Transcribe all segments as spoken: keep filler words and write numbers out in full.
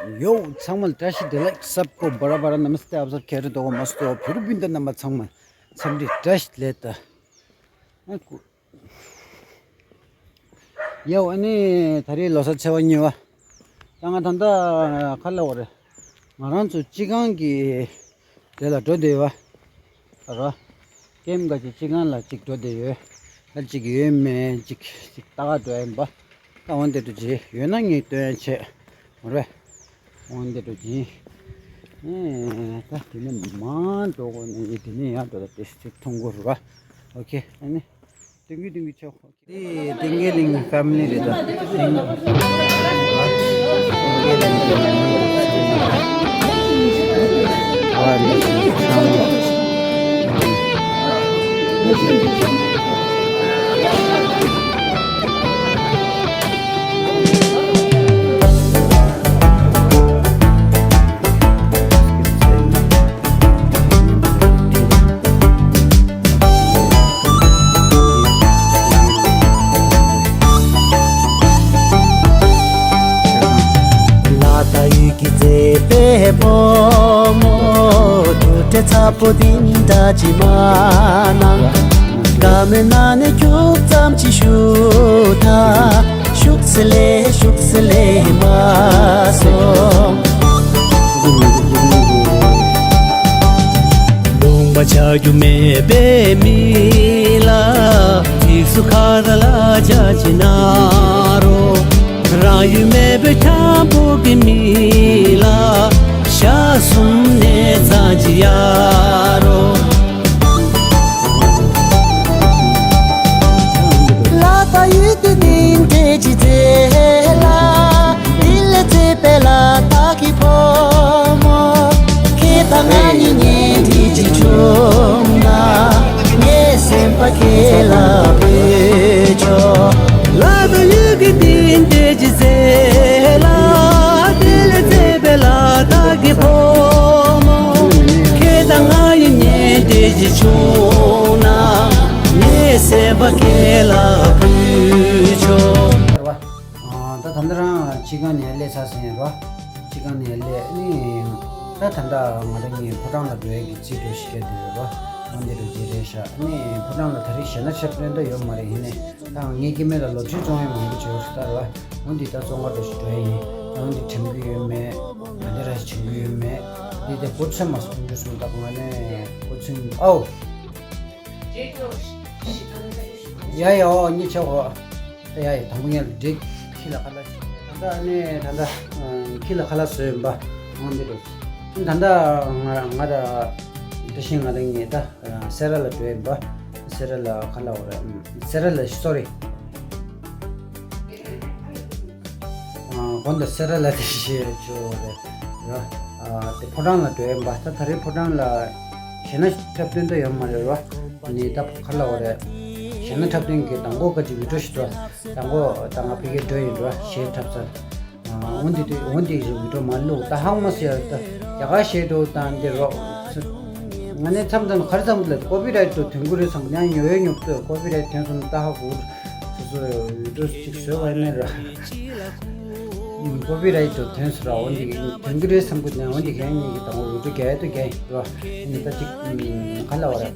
ཡོ། ཚང་མ་ལ་བཀྲ་ཤིས་བདེ་ལེགས། सबको बड़ा बड़ा नमस्ते, आप सब खैरियत होगा, मस्त हो, फिर भी दंडा मत ཚང་མ་འཚམས་འདྲི་བཀྲ་ཤིས་བདེ་ལེགས། ད་ཨ་ཁུ། ཡོ། ཨ་ནི་ད་རེས་ལོ་གསར་ཚེས་པ་གཉིས་པ། ད་ང་ད་ལྟ་ག་ལ་བ་རེད། ང་རང་ཚོ་སྤྱི་ཁང་གི་དེ་ལ་འགྲོ་བསྡད་པ་ར། ཀེམ་ག་ཅིག་སྤྱི་ཁང་ལ་ཅིག་འགྲོ་བསྡད་ཡོད། ད་ཅིག་ཡོད་མེད་ཅིག་ཅིག་ལྟ་ག་འགྲོ་ཡིན་པ། ད་འོན་ཏེ་འགྲོ་ཅིག་ཡོད་ན་ངས་སྟོན་ཡ་བྱེད་མ་རེད། འོན་ཏེ་འགྲོ་ཅིག་ཨེ་ད་དེ་ནས་མ་འགྲོ་གོ་ནས་དེ་ནས་ཡང་འགྲོ་ད་དེ་ཅིག་མཐོང་གོ་ར། ཨོ་ཁེ། ཨ་ནི་ཏིང་གི་ཏིང་གི་ཆོག་དེ་ཏིང་གི་ལིང་ཕེ་མི་ལི་རེད་ད། ཏིང་། ལ་ད་ཡུལ་གྱི་མཛེས་པའི་བུ་མོ། དུར་ཁྲོད་ཚ་པོ་འདི་འདྲ་ཅིག་མ་ན། དགའ་མོས་ན་ནས་ཁྱུག་ཙམ་ཅིག་ཞུ་ད། ཤུགས་སེ་ལེ་ཤུགས་སེ་ལེ་མ་སོང་། ལུང་པ་ཆ་རྒྱུས་མེད་པའི་མི་ལ། ཚིགས་སུ་ཁ་ར་ལ་ཅ་ཅི་ན་རོ། རང་ཡུལ་མེད་པའི་འཁྱམ་པོ་གི་མི་ལ། ཞག་གསུམ་ནས་ཙ་ཅི་ཡ་རོ། ལ་ད་ཡུལ་དུ་ནིན་དེ་ཅི་ཚེ་ལ། དེ་ལས་ཚེ་པེ་ལ་ད་གི་ཕོ་མོ། ཁྱེད་དང་ང་གཉིས་གཉེན་སྒྲིག་ཅིག་བྱུང་ན། ངའི་སེམས་པ་ཁྱེད་ལ་ཕུལ་ཆོག་ལ་ད་ཡུལ་གྱི་སྟེང་དེ་ཅི་ཚེ་ལ། དེ་ལས་ཚེ་པེ་ལ་ད་གི་ཕོ་མོ། ཁྱེད་དང་ང་གཉིས་གཉེན་སྒྲིག་ཅིག་བྱུང་ན། ངའི་སེམས་པ་ཁྱེད་ལ་ཕུལ་ཆོག་ད་ད་ལྟ་རང་སྤྱི་ཁང་ནས་སླེབས་ཚར་ཟིན་རོ། སྤྱི་ཁང་ནས་སླེབས་ནི། ད་ད་ལྟ་ང་རང་གཉིས་ཕོ་བྲང་ལ་འགྲོ་ཡས་ཀྱི་རྩིས་སྤྲོད་ཞིག་བསྐྱལ་བསྡད་ཡོད་རོ། འོན་ཏེ་འགྲོ་རྒྱུ་རེད་ཤག་ནི་ཕོ་བྲང་ལ་ད་རེས་གཞས་སྣ་འཁྲབ་སྟོན་ད་ཡོད་མ་རེད། ཡིན་ནའི་ད་ངའི་སྐྱེ་དམན་ལ་ལོ་རྒྱུས་བཙོང་ཡས་མང་པོ་བྱོས་ཤག་ད་རོ། འོན་ཏེ་ད་བཙོང་ག་འགྲོ་ཞིག་འགྲོ་ཡས་ཡིན། འོན་ཏེ་དྲན་གི་ཡོད་མེད། ང་འདི་ར་ཞིག་དྲན་གི་ཡོད་མེད། འདི་དེ་གོ་ཚོད་མ་སོང་འགྲོ་སོང་ད་ང་ནས་གོ་ཚོད་ཨའོ། ཡ་ཡ་ཨོ་གཉིས་ཆ་གོ་ད་ཡ་ཡ་དང་པོ་ངས་འགྲིག་ཁྱི་ལ་ཁ་ལག་ད་ལྟ་ནས་ད་ལྟ་ཁྱི་ལ་ཁ་ལག་བཟོས་ཡིན་པ། འོང་འདི་འགྲོ། ད་ལྟ་ང་ང་ད་འདི་བཞིན་ང་ད་ངས་ད་སེ་ར་ལ་འགྲོ་ཡིན་པ། སེ་ར་ལ་ཁ་ལག་འོ་ར། སེ་ར་ལ་སོ་རི། གོང་དུ་སེ་ར་ལ་དེ་བཤད་ཆོག་རེད། དེ་ཕོ་བྲང་ལ་འགྲོ་ཡིན་པ། ད་ད་རེས་ཕོ་བྲང་ལ་གཞས་སྣ་འཁྲབ་སྟོན་ད་ཡོད་མ་རེད་རོ། ནི་ད་ཁ་ལ་བ་རེད། གཞས་སྣ་འཁྲབ་སྟོན་གྱི་དང་པོ་ག་ཅིག་བི་ཌིའོ་ཞིག་འགྲོ། དང་པོ་ད་ང་ཕ་གིར་འགྲོ་ཡིན་རོ། གཞས་འཁྲབ་ཚར། འོན་ཏེ་འོན་ཏེ་བི་ཌིའོ་མ་བླུགས་ད་ཧང་མ་སི་ཡ་ད་རྒྱ་གར་གཞས་འགྲོ་དང་འདི་རོ། ང་ནས་མཚམས་མཚམས་ག་རེ་བསམ་གི་ལ་ཀོ་པི་རའེ་ཊི་དུ་ཐོན་གི་རེད་བསམ་གི་ཡང་ཉོ་ཡོད་ཉོ་ཐུབ་ཀོ་པི་རའེ་ཊི་ཐོན་སོང་ན་ད་ཧ་གོ། སོ་སོ་བི་ཌིའོ་གཅིག་བཟོས་པ་ཡིན་ན་ར། ཀོ་པི་རའེ་ཊི་དོན་སུ་ར་འོན་ཏེ་དོན་གྱི་རེད་བསམ་གི་ནས་འོན་ཏེ་གན་ཉིད་ཀྱི་དང་པོ་བི་ཌིའོ་རྒྱག་ཡ་དུ་རྒྱག་ཡིན་ར། ཨ་ནི་ད་ཅིག་ག་ལ་བ་ར།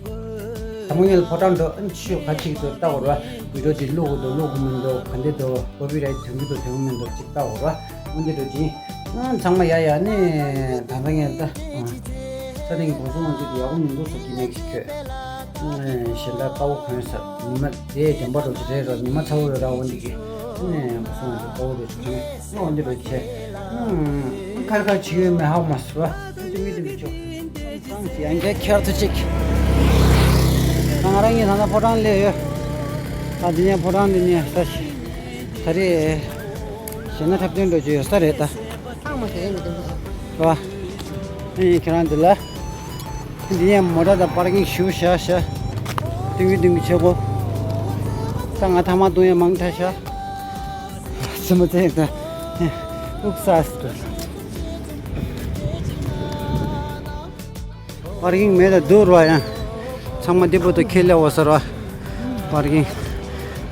དང་པོ་ཉིད་ལ་ཕོ་བྲང་འགྲོ་ཨ་ནི་ཕྱི་ཁ་ཅིག་ཏུ་ལྟ་བ་ར། བི་ཌིའོ་དེ་བླུག་གི་འདུག་བླུག་གི་མི་འདུག་ག་འདྲ་འདུག་ཀོ་པི་རའེ་ཊི་དོན་གྱི་འདུག་དོན་གྱི་མི་འདུག་ཅིག་ལྟ་བ་ར། འོན་ཏེ་འགྲོ་ཅིང་། ཚང་མ་ཡ་ཡ་ནི་ད་ལྟ་ངས་ད། ས་སྟེང་གོང་ས་མང་ཚོགས་ཀྱི་ཡག་པོ་མི་འདུག་ཟེར་གྱི་མེད་ཀྱི་ཁྱོད། གཞན་དག་དཀའ་བོ་གོན་ས་ཉི་མ་དེ་བདེན་པ་འགྲོ་གི་རེད་རོ། ཉི་མ་ཚ་བོ་ཡོད་ར་འོན་ཏེ་གི་ནས་གོང་ས་མང་ཚོགས་དཀའ་བོ་འགྲོ་གི་རེད། འོན་ཏེ་འགྲོ་གི་ཁྱེད་ཁར་ཁར་བྱེད་ཀྱི་ཡོད་མེད་ཧ་གོ་མ་སོང་བ། དེ་མི་དེ་མི་ཆོག་ཡང་བསྐྱར་ཁྱེར་ཐུབ་ཅིག་ང་རང་གཉིས་ད་ལྟ་ཕོ་བྲང་སླེབས་ཡོད། ད་འདི་ནས་ཕོ་བྲང་འདི་ནས་ས་ཞིག་ད་རེས་གཞས་སྣ་འཁྲབ་སྟོན་འགྲོ་རྒྱུ་ཡོད་ས་རེད་ད། རོ། ཨེ་ཁྱེད་རང་འདི་ལ། འདི་ཡང་མོ་ཊ་དང་པར་ཀིང་ཞུ་བྱ་བྱ། ཏིང་གི་ཏིང་གི་བྱེད་གོ་ད་ང་ཐ་མག་བཏུང་ཡ་མང་ཐལ་ཤག་སེམས་པ་ཚད་ད། ཨུག་ས་སི་ཏུ། པར་ཀིང་མེད་ད་འདུག་རོ་ཡང་། ཚང་མ་འདི་བུ་དུ་ཁེ་ལེ་འོ་ས་རོ། པར་ཀིང་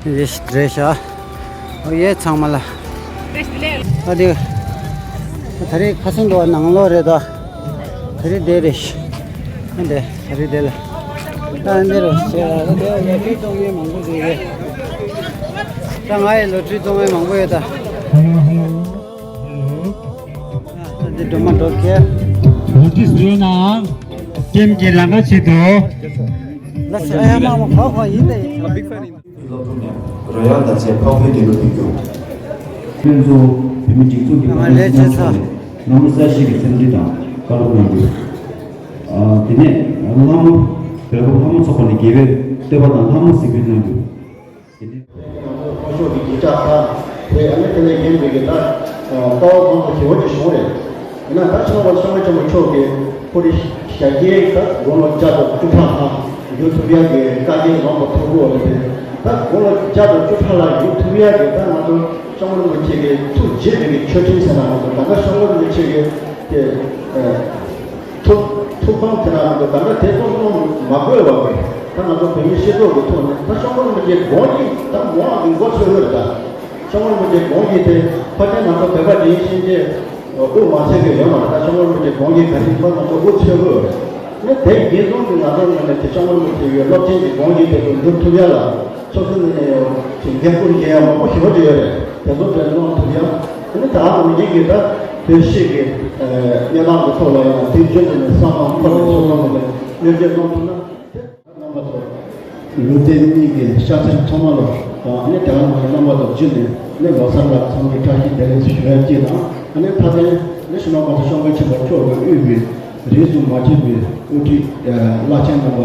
རེ་ཞིག་རེ་ཤག་ཨོ་ཡེ་ཚང་མ་ལ། ཨ་དེ། ད་རེས་ཁ་སང་འགྲོ་བ་ནང་ལོགས་རེད་དོ། ད་རེས་འདི་རེད། ཨ་འདི་ད་རེས་འདི་ལ། ད་འདི་རུ་ཞེས་ལ་འདི་ལ་ཡར་ཁྲིད་གཏོང་མཁན་མང་པོ་ཞིག་རེད། ད་ང་ཡི་ལོ་ཁྲིད་གཏོང་མཁན་མང་པོ་ཡོད་ད། ཨ་འདི་སྒྲོལ་མ་འགྲོ་ཁྱེར། ལོ་ཁྲིད་བཟོས་ན་ཀེམ་གྱི་ལམ་ཁ་ཆེད་དུ། ལ་ས་ཡ་མ་མ་ཁ་ཁ་ཡིན་ཏེ། སློབ་ཕྲུག་ནས་རོལ་དབྱངས་དང་བཅས་འཕགས་པའི་དགེ་ལུགས་པའི་རྒྱུ། ཕན་ཚུན་བོད་མི་སྒྲིག་འཛུགས་ཀྱི་ང་ལས་བྱེད་ས། ལྷ་མོ་གསལ་བཤད་ཀྱི་འཚམས་འདྲི་དང་བཀའ་སློབ་གནང་རྒྱུ། ཨ་དེ་ནས་ལྷ་མོ་བལ་པོ་ལྷ་མོ་ཚོགས་པ་ནས་དགེ་བའི་བསྟོད་པ་དང་ལྷ་མོ་གཟིགས་འབུལ་གནང་རྒྱུ། དེ་ནས་ལྷ་མོ་ཤོག་གི་གཞིས་ཆགས་ཁག་དེ་ཨ་ནི་དེ་ལས་གཞན་པའི་གི་ད་ལྟ་བ་མང་པོ་ཞེ་པོ་ཅིག་བྱུང་རེད། ཡིན་ན་ད་ཆེན་པོ་ཤོ་མོ་ཆེན་པོ་མཆོག་གིས་ཁོ་རེ་ཞལ་རྒྱའི་ད་དགུང་ལོ་བརྒྱ་དང་བཅུ་ཕྲག་ལྷག་བཞུགས་ཐུབ་ཡག་གི་བཀའ་དྲིན་རང་དུ་ཐོབ་དགོས་རེད་དེ། ད་དགུང་ལོ་བརྒྱ་དང་བཅུ་ཕྲག་ལྷག་བཞུགས་ཐུབ་ཡག་གི་ད་ང་ཚོ་ཤོ་མོ་རིན་པོ་ཆེ་གི་ཐུགས་རྗེ་ནས་གི་མཆོད་སྤྲིན་ཟེར་ན་ང་ཚོ་ད་ལྟ་ཤོ་མོ་རིན་པོ་ཆེ་གི་དེ་ཐུགས་ཐུགས་དམ་དེ་ན་ང་ཚོ་ད་ལྟ་དེ་ཚོ་གསུང་མ་དགོས་པ་གི་ད་ང་ཚོ་བོད་མི་སྤྱི་ཚོགས་ཀྱི་ཐོག་ནས་ད་ཤོ་མོ་རིན་པོ་ཆེ་དགོངས་ཀྱི་ད་མོའང་གི་མགོ་ཚོས་ཡོད་རེད་ད། ཤོ་མོ་རིན་པོ་ཆེ་དགོངས་ཀྱི་དེ་ཕ་ཏན་ང་ཚོ་བོད་པ་དེ་ཤེས་ཀྱི་དབུ་མ་ཚད་ཀྱི་ཡོད་མ་རེད། ད་ཤོ་མོ་རིན་པོ་ཆེ་དགོངས་ཀྱི་ག་རེ་ཕ་ང་ཚོ་དབུ་ཚད་དགོས་རེད། ནི་དེ་རྒྱས་མཚུངས་ཀྱི་ང་ཚོ་ངོས་ནས་དེ་ཤོ་མོ་རིན་པོ་ཆེ་ཡི་སློབ་ཆེན་གྱི་དགོངས་ཀྱི་དེ་ཚོ་འགྲུབ་ཐུབ་ཡ་ལ་སོ་སོ་ནས་ནས་ཡོད་ཀྱི་འགན་ཁུར་བཞེས་ཡ་མང་པོ་ཞེ་པོ་ཅིག་ཡོད་རེད། དེ་ཚོ་དེ་གནང་ཐུབ་ཡ་ནི་ད་ང་ཚོ་ངེད་ཀྱི་ད་བོད་སྤྱི་གི་གནས་སྟངས་ཀྱི་ཐོག་ལ་ཡང་དེ་རྒྱུན་དུ་ནས་བསམ་བློ་འཁོར་ནས་ཚོགས་ཁང་ནས་བློ་འགྱོད་གནང་ཐུབ་ན། རྣམ་པ་ཚོ། ལུང་བསྟན་གཉིས་ཀྱི་ཕྱག་འཚལ་ཐོག་མ་ལ་དང་ཨ་ནི་དེ་ག་ནང་བཞིན་རྣམ་པ་ཚོ་བརྒྱུད་ནས་ནི་ལོ་གསར་ལ་འཚམས་འདྲི་བཀྲ་ཤིས་བདེ་ལེགས་ཞུ་ཡ་གཅིག་དང་ཨ་ནི་མཐའ་དོན་ནི་ཞུ་ན་མ་ཚོ་ཤོག་ངོས་ཆེན་པོ་མཆོག་གི་དབུས་པའི་རིས་སུ་མ་ཆད་པའི་དབུ་ཁྲིད་བླ་ཆེན་རྣམ་པ་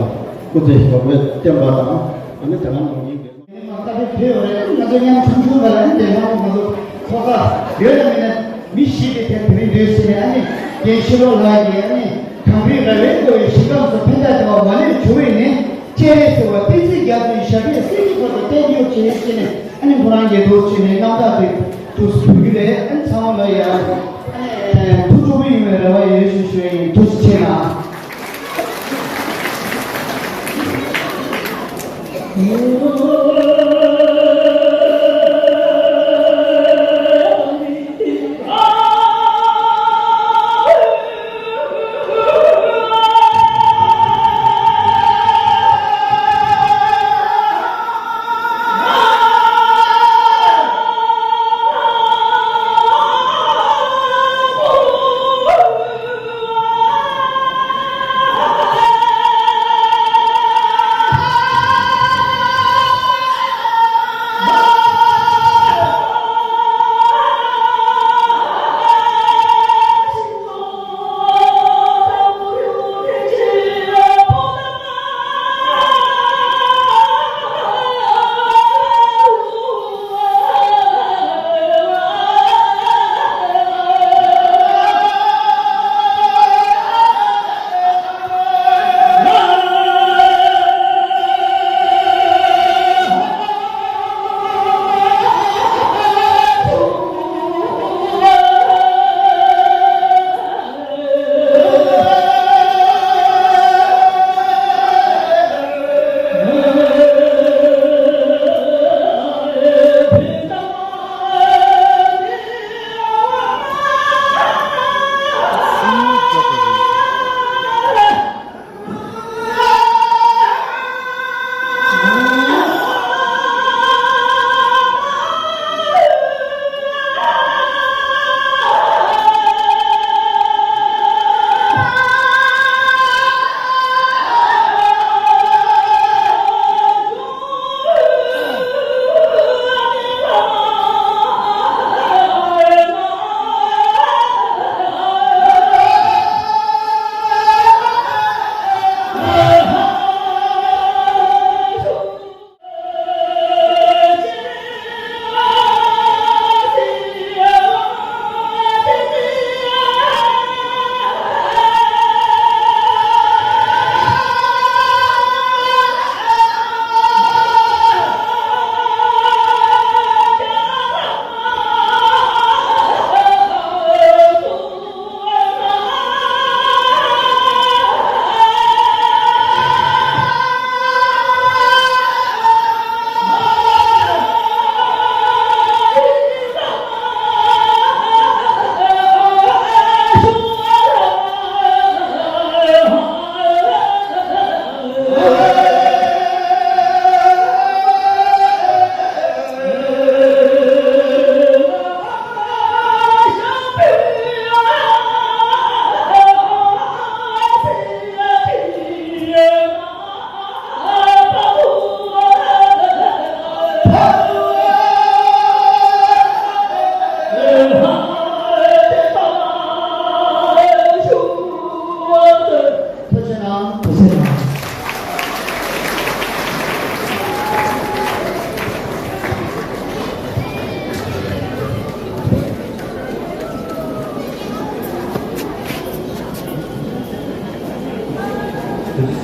སྐུ་ཚེ་ཞབས་པད་བརྟན་པ་དང་ཨ་ནི་དེ་ག་ནང་བཞིན་གྱི། ང་ཚོ་ཕེབས་ཡོད་རེད། ང་ཚོ་མཉམ་ཆུང་ཆུང་བ་ལ་ནི་དེ་སྔ་ང་ཚོ་ཚོགས་པ་ཡོད་ན་མེད་ན་མི་བཞི་གིས་དེ་དེ་རིང་འདུས་ཟིན་ནས་ཨ་ནི་རྒན་ཕྱི་ལོགས་ལ་ཡིན་ཨ་ནི་གངས་རིའི་ར་བའི་མགོ་ཡི་ཞིང་ཁམས་སུ་ཕན་བདག་བདེ་བ་མ་ལུས་འབྱུང་བའི་ནི་སྤྱན་རས་གཟིགས་དབང་བསྟན་འཛིན་རྒྱ་མཚོའི་ཞབས་པད་སྲིད་ཀྱི་འཁོར་དུ་བརྟན་གྱུར་ཅིག་ཟེར་ནས་ཨ་ནི་ཁོ་རང་གིས་འདུག་ཅེས་ནས་རྣམ་ཐར་དེ་འདུག་སེ་ཕུལ་གྱི་རེད། ཨ་ནི་ཚང་མ་ལ་ཡ་ཨ་ནི་ཐུགས་སྤྲོ་པོ་ཡོང་བའི་རེ་བ་ཡོད་ཞུ་ཞུ་ཡ་ཡིན། ཐུགས་རྗེ་ཆེ་གནང་།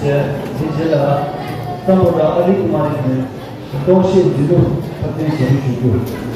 དེའི་རྗེས་ལ་སམ་བྷོ་ཊ་ཨ་ལི་ཀུ་མ་རི་ནས་གཏོང་བཤད་འཛིན་ལུགས་ཕབ་སྟོན་ཞུ་རྒྱུ།